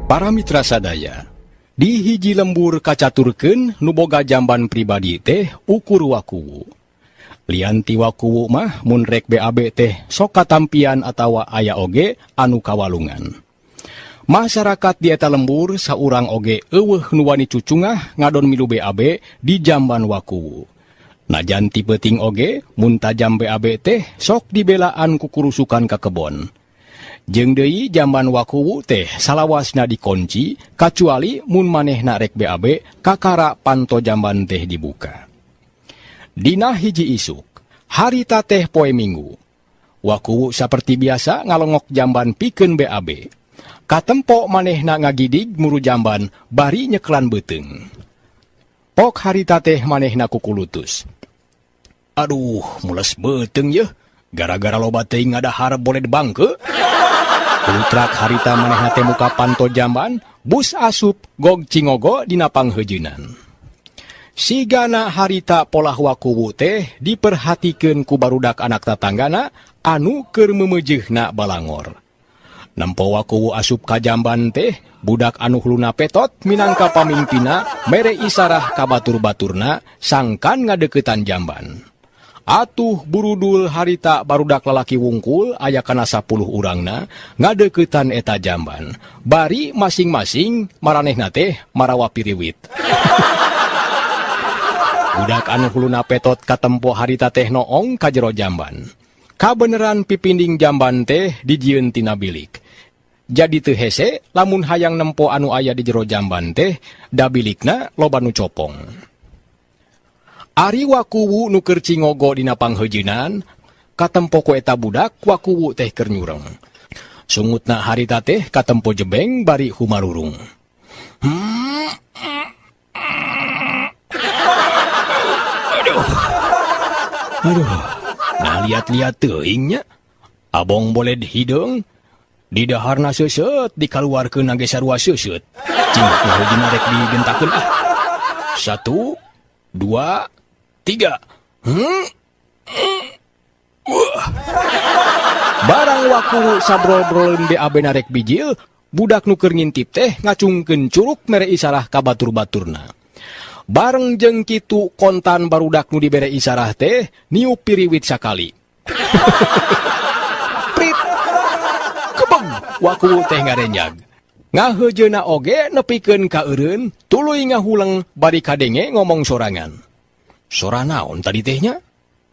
Para mitra sadaya, di hiji lembur kacaturkeun nu boga jamban pribadi teh ukur Wakuwu. Lian ti Wakuwu mah mun rek BAB teh sok katampian atawa aya oge anu kawalungan. Masyarakat di eta lembur saurang oge euweuh nu wani cucungah ngadon milu BAB di jamban Wakuwu. Najan ti peuting oge mun tajam BAB teh sok dibelaan ku kurusukan ka kebon. Jeung deui jamban Wakuwu teh salawasna dikunci kacuali mun manehna rek BAB kakara panto jamban teh dibuka. Dina hiji isuk, harita teh poe Minggu. Wakuwu saperti biasa ngalongok jamban pikeun BAB. Katempo manehna ngagidig muru jamban bari nyekelan beuteung. Pok harita teh manehna kukulutus. Aduh, mules beuteung yeuh. Gara-gara loba teuing ngadahar boled bangke. Kulutrak harita manehna teh muka panto jamban, bus asup gog cingogo dina pangheujeunan. Sigana harita polah Wakuwu teh diperhatikeun ku barudak anak tatanggana anu keur meumeujeuna balangor. Nempo Wakuwu asup ka jamban teh, budak anu huluna petot minangka pamimpinna mere isarah ka batur-baturna sangkan ngadeukeutan jamban. Atuh burudul harita barudak lalaki wungkul aya kana 10 urangna ngadeuketan eta jamban. Bari masing-masing maranehna teh marawa piriwit. Budak anu huluna petot katempo harita teh noong ka jero jamban. Kabeneran pipinding jamban teh dijieun tina bilik. Jadi teu hese lamun hayang nempo anu aya di jero jamban teh da bilikna loba nu copong. Ari Wakuwu nu keur cingogo dina pangheujeunan, katempo ku eta budak Wakuwu teh keur nyureng. Sungutna harita teh katempo jebeng bari humarurung. Aduh. Aduh. Nah liat-liat teuing nya. Abong boled hideung, di daharna seuseut dikaluarkeun ge sarua seuseut. Cing ngaheujeunan rek digentakeun ah. 1, 2, 3. Wah. Barang Wakuwu sabrol-broleun BAB narek bijil, budak nu keur ngintip teh ngacungkeun curuk mere isarah ka batur-baturna. Bareng jeung kitu kontan barudak nu dibere isarah teh niup piriwit sakali. Prit. Kebeng Wakuwu teh ngarenjag. Ngaheujeuna oge nepikeun ka eureun, tuluy ngahuleng bari kadenge ngomong sorangan. Sora naon tadi tehnya?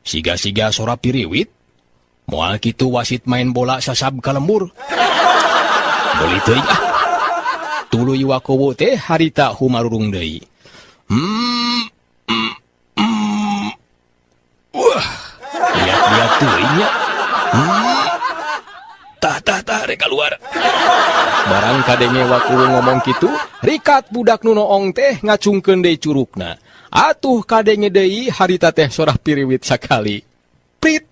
Siga-siga sora piriwit. Moal kitu wasit main bola sasab ka lembur. Beuli teuing ah. Tuluy Wakuwu teh harita humarurung deui. Wah, lihat-lihat teuing nya. Tah, tah, tah, rek keluar. Barang kadenge Wakuwu ngomong kitu, rikat budak nu noong teh ngacungkeun deui curukna. Atuh kadenge deui harita teh sorah piriwit sakali. Prit.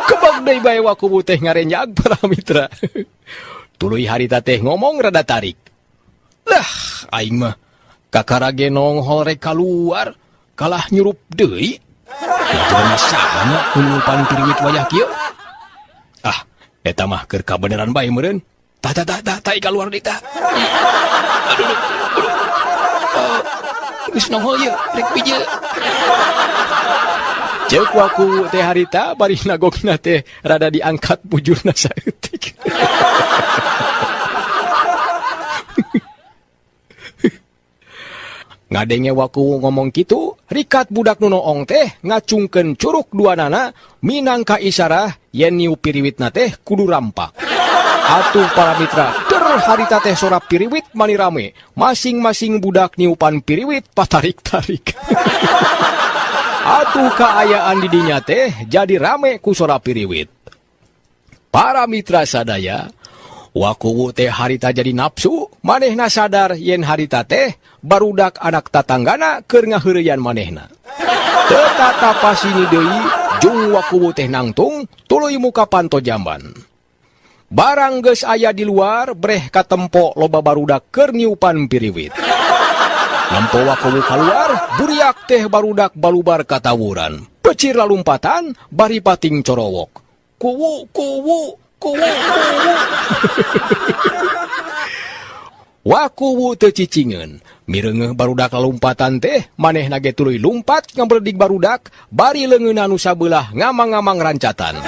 Kebog deui bae Wakuwu teh ngarenjag para mitra. Tuluy harita teh ngomong rada tarik. Lah, aing mah kakara ge nonghol rek kaluar, kalah nyurup deui. Nah, saha nu piriwit wayah kieu? Ah, eta mah keur kabeneran bae meureun. Tah, tah, tah, tah, tah, kaluar deui tah. Aduh, aduh, aduh. Oh, geus nongol ieu, rek bijil. Ceuk Wakuwu teh harita bari nagogna teh rada diangkat bujurna saeutik. Ngadenge Wakuwu ngomong kitu, rikat budak nu noong teh ngacungkeun curuk duanana minangka isarah yen niup piriwitna teh kudu rampak. Atuh para mitra, ter harita teh sora piriwit mani rame, masing-masing budak niupan piriwit patarik-tarik. Atuh kaayaan di dinya teh jadi rame ku sora piriwit. Para mitra sadaya, Wakuwu teh harita jadi nafsu, manehna sadar yen harita teh barudak anak tatanggana keur ngaheureyan manehna. Teu tatapasini deui, jung Wakuwu teh nangtung tuluy muka panto jamban. Barang geus aya di luar, breh katempo loba barudak keur niupan piriwit. Nempo Wakuwu kaluar, buriak teh barudak balubar katawuran. Pecir lalumpatan, bari pating corowok. Kuwu, kuwu, Kuwu kuwu. Wakuwu teu cicingeun. Mireungeuh barudak lalumpatan teh, manehna ge tuluy lumpat ngaberedig barudak, bari leungeunna nu sabelah ngamang-ngamang rancatan.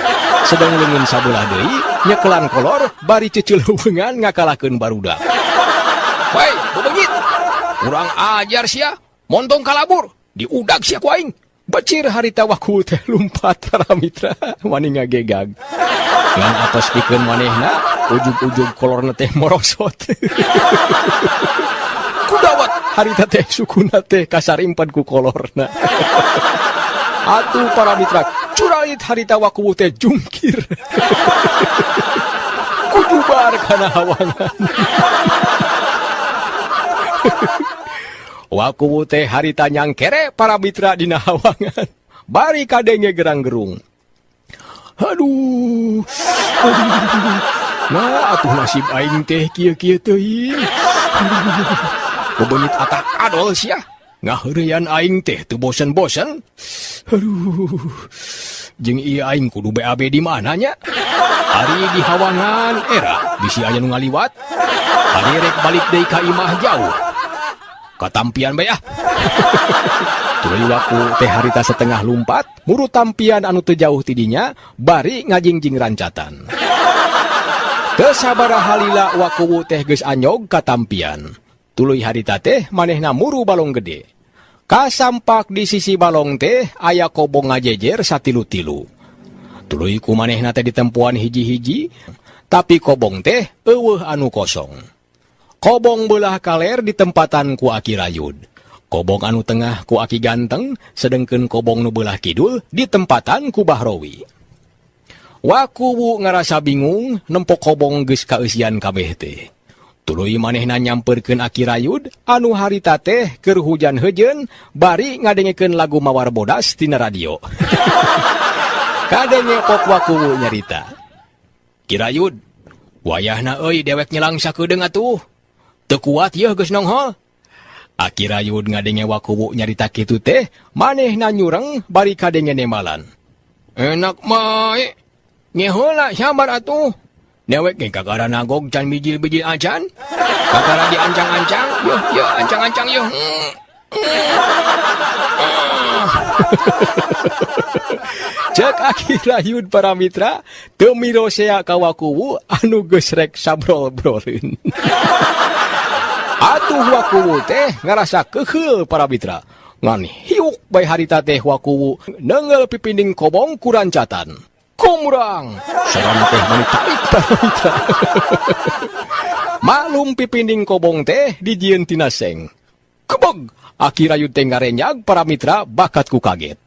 Sedeng leungeun sabelah deui nyekelan kolor bari ceuceuleuweungan ngakalahkeun barudak. Woi, bebeungit. Kurang ajar sia, montong kalabur, diudag sia ku aing. Becir harita Wakuwu teh lumpat para mitra, mani ngagegag. Ngan atos pikeun manehna, ujug-ujug kolorna teh morosot. Kudawat harita teh sukuna teh kasarimpan ku kolorna. Atuh para mitra, curalit harita Wakuwu teh jungkir. Kujubar kana hawangan. Wakuwu teh harita nyangkere para mitra dina hawangan. Bari kadenge gerang-gerung. Aduh. Aduh. Nah, atuh nasib aing teh kieu-kieu teuing. Bebeungit atah adol sia. Ngaheureyan aing teh teu bosen-bosen. Aduh. Jeung ieu aing kudu BAB di mana nya? Ari di hawangan era bisi aya nu ngaliwat. Ari rek balik deui ka imah jauh. Katampian bae ah. Tuluy Waku teh harita setengah lumpat, muru tampian anu teu jauh tidinya, bari ngajingjing rancatan. Teu sabaraha lila Wakuwu teh geus anyog ka tampian. Tuluy harita teh manehna muru balong gede. Kasampak di sisi balong teh aya kobong ngajejer satilu-tilu. Tuluy ku manehna teh ditempuan hiji-hiji, tapi kobong teh eueuh anu kosong. Kobong belah kaler ditempatan ku Aki Rayud. Kobong anu tengah ku Aki Ganteng, sedengkeun kobong nu belah kidul ditempatan ku Bahrowi. Wakuwu ngarasa bingung nempok kobong geus kaeusian kabeh teh. Tuluy manehna nyamperkeun Aki Rayud anu harita teh keur hujan heujeun bari ngadengekeun lagu Mawar Bodas tina radio. Kadenge pok Wakuwu nyarita. Ki Rayud, wayahna euy dewek nyelang sakedeung atuh. Teu kuat yeuh geus nonghol. Aki Rayud ngadenge Wakuwu nyarita kitu teh, manehna nyureng bari kadenge nembalan. Enak mae. Ngeheula sabar atuh. Dewek ge kakara nagog can bijil-bijil acan. Kakara diancang-ancang, yeuh yeuh ancang-ancang yeuh. Cek Aki Rayud para mitra, teu mirosea ka Wakuwu anu geus rek sabrol-broleun. Atuh Wakuwu teh ngarasa keheul para mitra. Ngan hiuk bae harita teh Wakuwu neunggeul pipinding kobong ku rancatan. Kumurang! Sorana teh mani tarik para mitra. Maklum pipinding kobong teh dijieun tina seng. Kebeg! Aki Rayud teh ngarenyag para mitra bakat ku kaget.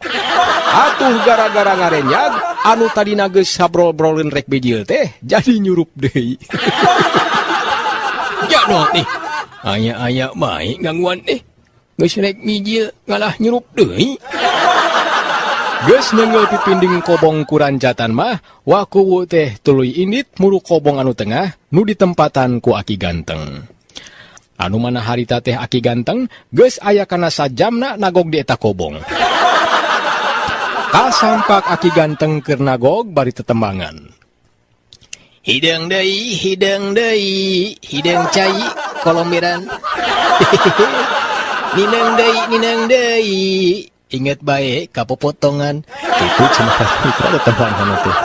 Atuh gara-gara ngarenyag, anu tadina geus sabrol-broleun rek bijil teh jadi nyurup deui. Ya no nih, aya-aya bae gangguan teh. Geus rek mijil ngalah nyurup deui. Geus neunggeul pipinding kobong ku rancatan mah, Wakuwu teh tuluy indit muru kobong anu tengah nu ditempatan ku Aki Ganteng. Anu mana harita teh Aki Ganteng geus aya kana sajamna nagog di eta kobong. Kasampak Aki Ganteng keur nagog bari tetembangan. Hideung deui, hideung deui, hideung cai kolomberan. Nineung deui, nineung deui. Ingat bae kapopotongan. Kitu cenah mitra tetembangan teh.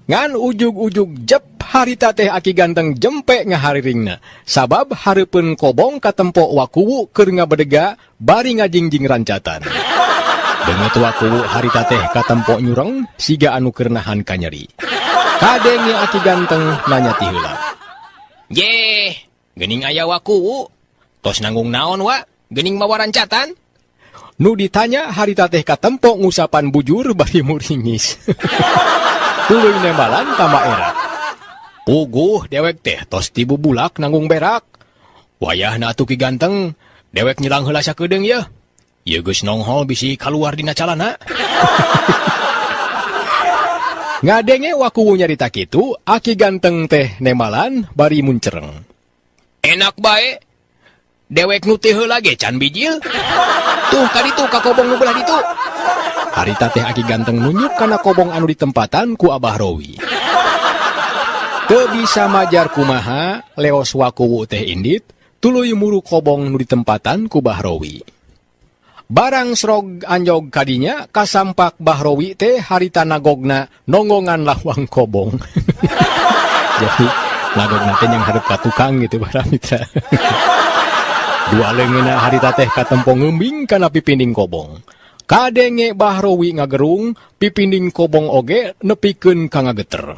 Ngan ujug-ujug jep harita teh Aki Ganteng jempe ngahariringna. Sabab hareupeun kobong katempo Wakuwu keur ngabedega bari ngajingjing rancatan. Beungeut Wakuwu harita teh katempo nyureng siga anu keur nahan kanyeri. Kadenge Aki Ganteng nanya ti heula. Jeh, geuning aya Wakuwu. Tos nanggung naon wa? Geuning mawa rancatan? Nu ditanya harita teh katempo ngusapan bujur bari muringis. Tuluy nembalan tambah era. Puguh dewek teh tos tibubulak nanggung berak. Wayahna atuh Ki Ganteng, dewek nyelang heula sakedeung yeuh. Ieu geus nonghol bisi kaluar dina calana. Ngadenge Wakuwu nyarita kitu, Aki Ganteng teh nembalan bari muncereng. Enak bae. Dewek nu ti heula ge can bijil. Tuh ka ditu ka kobong nu belah ditu. Harita teh Aki Ganteng nunjuk kana kobong anu ditempatan ku Abah Rowi. Teu bisa majar kumaha, leos Wakuwu teh indit, tuluy muru kobong nu ditempatan ku Bah Rowi. Barang srog anjog ka dinya, kasampak Bah Rowi teh harita nagogna nonggongan lawang kobong. Jadi nagogna teh nyanghareup ka tukang gitu para mitra. Dua leungeunna harita teh katempo ngeumbing kana pipinding kobong. Kadenge Bah Rowi ngagerung, pipinding kobong oge nepikeun ka ngageter.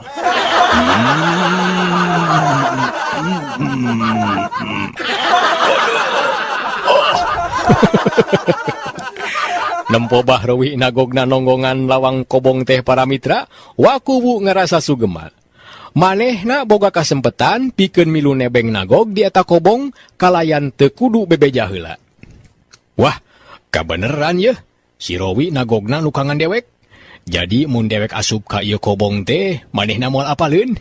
Nempo Bahrowi nagogna nonggongan lawang kobong teh para mitra, Wakuwu ngarasa sugema. Manehna boga kasempetan pikeun milu nebeng nagog di eta kobong kalayan teu kudu bebeja heula. Wah, kabeneran yeuh, si Rowi nagogna nukangan dewek. Jadi mun dewek asup ka ieu kobong teh manehna moal apaleun.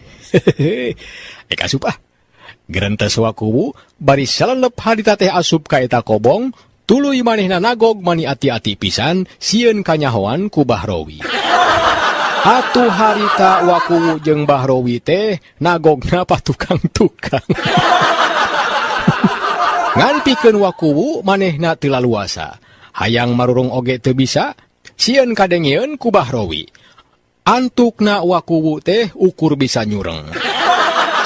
Ek asup ah. Gerentes Wakuwu bari salelep harita teh asup ka eta kobong, tuluy manehna nagog mani ati-ati pisan sieun kanyahoan ku Bahrowi. Atuh harita Wakuwu jeung Bahrowi teh nagogna patukang-tukang. Ngan pikeun Wakuwu manehna teu laluasa, hayang marurung oge teu bisa, sieun kadengeun ku Bahrowi. Antukna Wakuwu teh ukur bisa nyureng.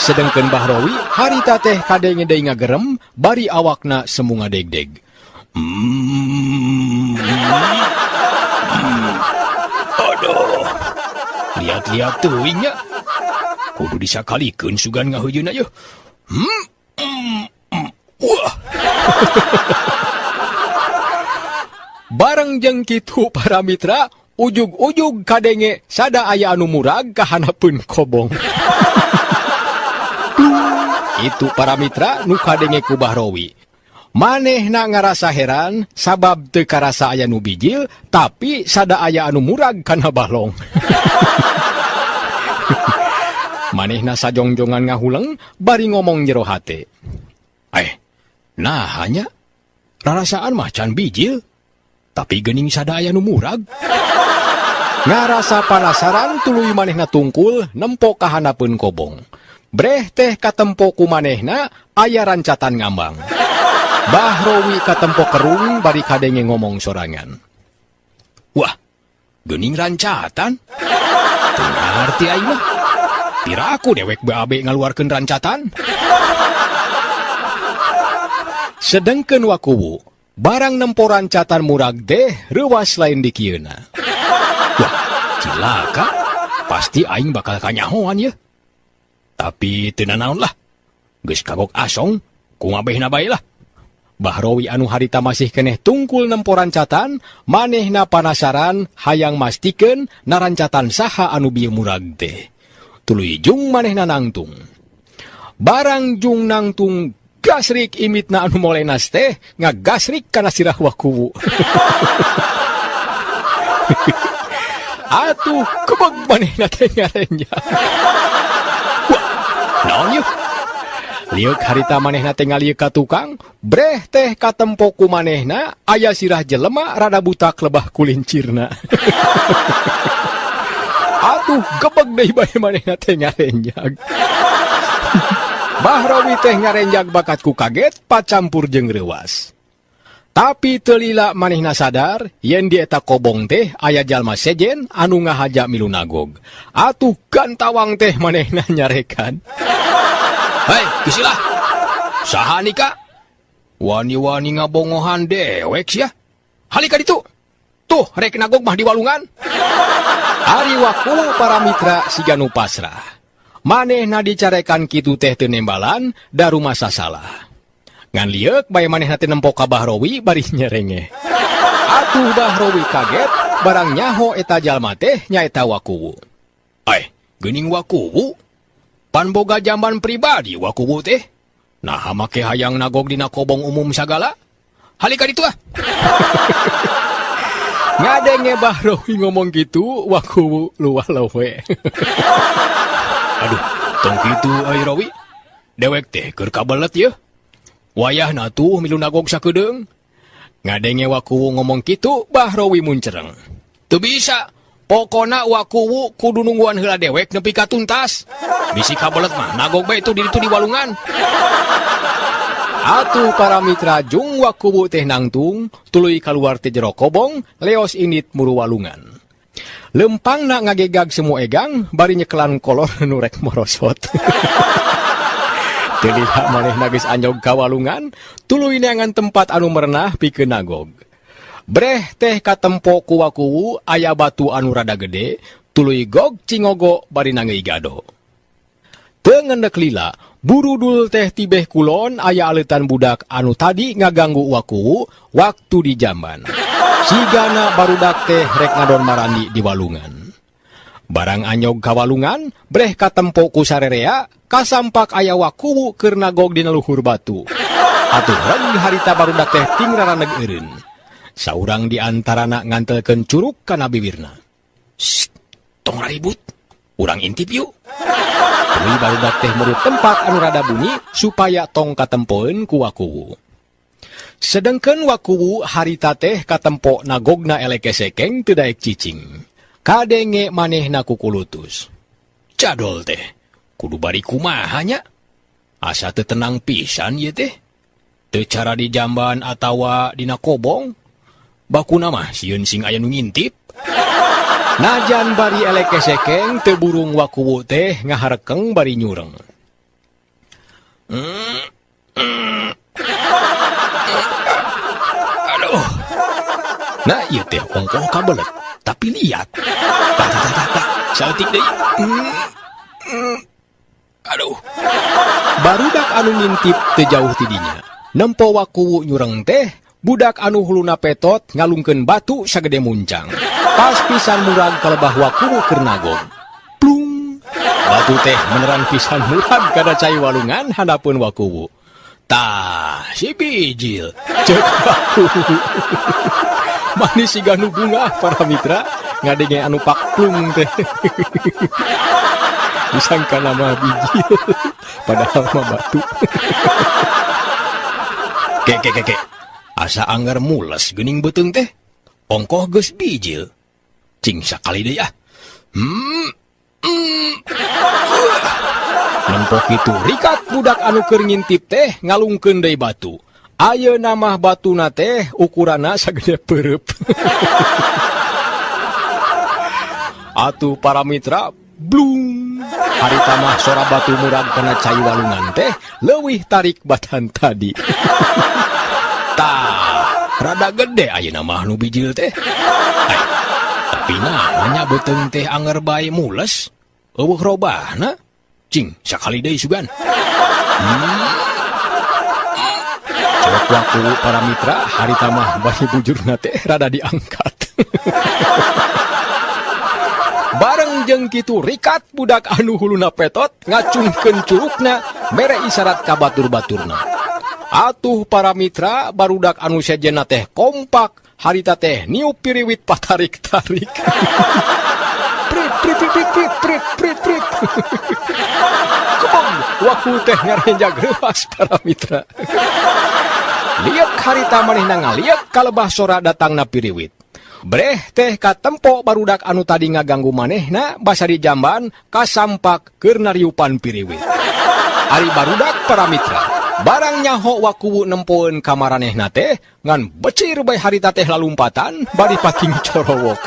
Sedengkeun Bahrowi harita teh kadenge deui ngagerem bari awakna semu ngadegdeg. Aduh. Lihat-lihat teuing nya. Kudu disakalikeun sugan ngaheujeuna yeuh. Wah. Bareng jeung kitu para mitra, ujug-ujug kadenge sada aya anu murag ka hanapeun kobong. Itu para mitra nu kadenge ku Bahrowi. Manehna ngarasa heran sabab teu karasa aya nu bijil, tapi sada aya anu murag kana balong. Manehna sajongjongan ngahuleng bari ngomong jero hate. Nah hanya rarasaan mah can bijil, tapi geuning sada aya nu murag. Ngarasa panasaran tuluy manehna tungkul nempo ka hanapeun kobong. Breh teh katempo ku manehna aya rancatan ngambang. Bahrowi katempo kerung bari kadenge ngomong sorangan. Wah, geuning rancatan? Teu ngarti aing mah. Piraku dewek BAB ngaluarkeun rancatan. Sedengkeun Wakuwu, barang nempo rancatan murag teh reuwas lain dikieuna. Wah, cilaka, pasti aing bakal kanyahoan yeuh. Tapi teu nanaon lah, geus kagok asong, kumabehna bae lah. Bahrowi anu harita masih keneh tungkul nempo rancatan, manehna panasaran hayang mastikeun narancatan saha anu bieu murag teh. Tuluy jung manehna nangtung. Barang jung nangtung gasrik imitna anu molenas teh ngagasrik kana sirah Wakuwu. Atuh kebeg manehna teh ngarenjang. Wah, naon yeuh? Lieuk harita manehna teh ngalieu ka tukang, breh teh katempo ku manehna aya sirah jelema rada butak lebah kulincirna. Atuh gebeg deui bae manehna teh ngarenjag. Bahrowi teh ngarenjag bakat ku kaget pacampur jeung reuwas. Tapi teu lila manehna sadar yen di eta kobong teh aya jalma sejen anu ngahaja milu nagog. Atuh gantawang teh manehna nyarekan. Hei, gisilah. Saha nika? Wani-wani ngabongohan dewek sia. Hali ka ditu. Tuh rek nagog mah di walungan. Ari Wakuwu para mitra siga nu pasrah. Manehna dicarekan kitu teh teu nembalan da rumasa salah. Ngan lieuk bae manehna teh nempo ka Bahrowi bari nyerengeh. Atuh Bahrowi kaget barang nyaho eta jalma teh nyaeta Wakuwu. Geuning Wakuwu? Pan boga jamban pribadi Wakuwu teh. Naha make hayang nagog dina kobong umum sagala? Hali ka ditu ah. Ngadenge Bahrowi ngomong kitu, Wakuwu luah lowe. Aduh, tong kitu euy Rowi. Dewek teh keur kabelet yeuh. Wayahna tuh milu nagog sakedeung. Ngadenge Wakuwu ngomong kitu Bahrowi muncereng. Teu bisa, pokona Wakuwu kudu nungguan heula dewek nepi ka tuntas. Bisi kabelet mah nagog bae itu di ditu di walungan. Atuh para mitra jung Wakuwu teh nangtung, tuluy kaluar ti jero kobong, leos indit muru walungan. Lempangna ngagegag semu egang bari nyekelan kolor nu rek morosot. Teu lila manehna geus anjog ka walungan, tuluy neangan tempat anu merenah pikeun nagog. Breh teh katempo ku Wakuwu aya batu anu rada gede, tuluy gog cingogo bari nangeui gado. Teu ngendek lila, burudul teh tibeh kulon aya aleutan budak anu tadi ngaganggu Wakuwu waktu di jamban. Sigana barudak teh rek ngadon marandi di walungan. Barang anyog ka walungan, breh katempo ku sarerea, kasampak aya Wakuwu keur nagog dina luhur batu. Atuh reg harita barudak teh ting raraneg eureun. Saurang di antarana ngantelkeun curuk kana bibirna. Sst, tong raribut. Urang intip yuk. Tuluy barudak teh muru tempat anu rada bunyi supaya tong katempoeun ku Wakuwu. Sedengkeun Wakuwu harita teh katempo nagogna eleke sekeng teu daek cicing. Kadenge manehna kukulutus. Jadol teh, kudu bari kumaha nya? Asa teu tenang pisan ieu teh. Teu cara di jamban atawa dina kobong. Bakuna mah sieun sing aya nu ngintip. Najan bari eleke sekeng teu burung Wakuwu teh ngaharekeng bari nyureng. Aduh. Nah ieu teh ongkoh kabelet, tapi liat. Tah tah tah tah, saeutik deui. Aduh. Barudak anu ngintip teu jauh ti dinya. Nempo Wakuwu nyureng teh, budak anu huluna petot ngalungkeun batu sagede muncang. Pas pisan murag kalebah Wakuwu keur nagog. Plung. Batu teh menerang pisan murag kana cai walungan handapeun Wakuwu. Tah, si bijil. Ceuk Wakuwu. Manis siga nu bungah para mitra ngadenge anu pakplung teh. Disangka nama bijil, padahal mah batu. Ke ke ke ke. Asa anggar mules geuning beuteung teh. Ongkoh geus bijil. Cing sakali deui ah. Nempo kitu rikat budak anu keur ngintip teh ngalungkeun deui batu. Ayeuna mah batuna teh ukuranna sagede peureub. Atuh para mitra, blung. Harita mah sora batu murag kana cai walungan teh leuwih tarik batan tadi. Tah, rada gede ayeuna mah nu bijil teh. Tapi nah nya beuteung teh anger bae mules. Eueuh robahna. Cing, sakali deui sugan. Cek Wakuwu para mitra, harita mah bari bujurna teh rada diangkat. Bareng jeung kitu rikat budak anu huluna petot ngacungkeun curukna mere isyarat ka batur-baturna. Atuh para mitra barudak anu sejenna teh kompak harita teh niup piriwit patarik-tarik. Prit prit prit prit prit prit prit prit. Kebong Wakuwu teh ngarenjag reuas para mitra. Liek harita manehna ngaliek kalebah sora datangna piriwit. Breh teh katempo barudak anu tadi ngaganggu manehna basa di jamban kasampak keur nariupan piriwit. Ari barudak para mitra, barang nyaho Wakuwu nempoeun ka maranehna teh ngan becir bae harita teh lalumpatan bari pating corowok.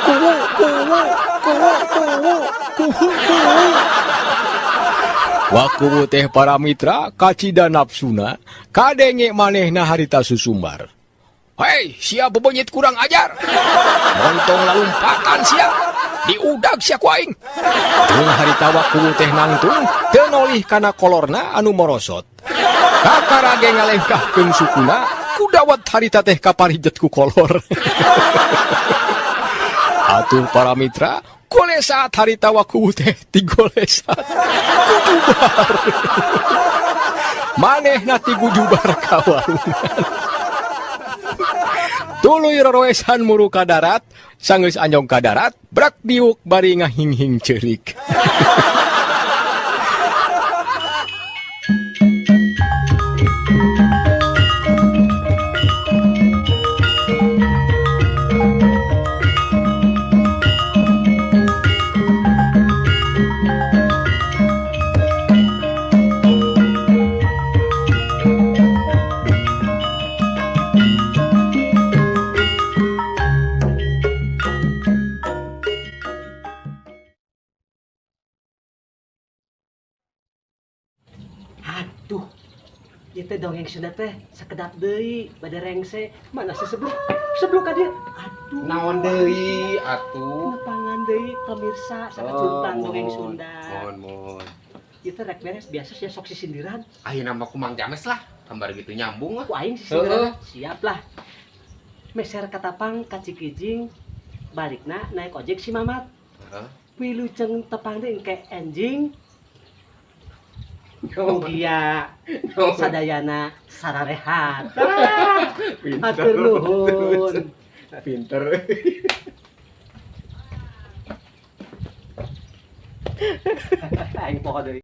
Kuwu kuwu kuwu kuwu kuwu kuwu. Wakuwu teh para mitra kacida nafsuna kadenge manehna harita susumbar. Hei, sia bebenyit kurang ajar. Montong lalumpatan sia. Diudag sia ku aing. Jung harita Wakuwu teh nangtung teu nolih kana kolorna anu morosot. Kakarage ngalengkahkeun sukuna kudawat harita teh kaparijet ku kolor. Atuh para mitra, golesat harita Wakuwu teh tigolesat. Kujubar. Manehna tigujubar ka walungan. Tuluy roroesan muru ka darat, sanggeus anjong ka darat, brak diuk bari ngahinghing ceurik. Ieu teh dongeng Sunda teh sakedap deui bade rengse. Mana si sebluk? Sebluk ka dieu. Aduh. Naon deui atuh? Nepangan deui pemirsa sakacuntang dongeng Sunda. Mohon, mohon. Ieu teh rek beres biasa sia sok sisindiran. Ayeuna mah ku Mang James lah. Gambar gitu nyambung lah. Ku aing sisindiran. Siap lah. Meser katapang ka Cikijing, balikna naik ojek si Mamat. Heeh. Wilujeng tepang deui engke enjing. Mugia sadayana sararehat. Hatur nuhun. Pinter. Aing poho deui.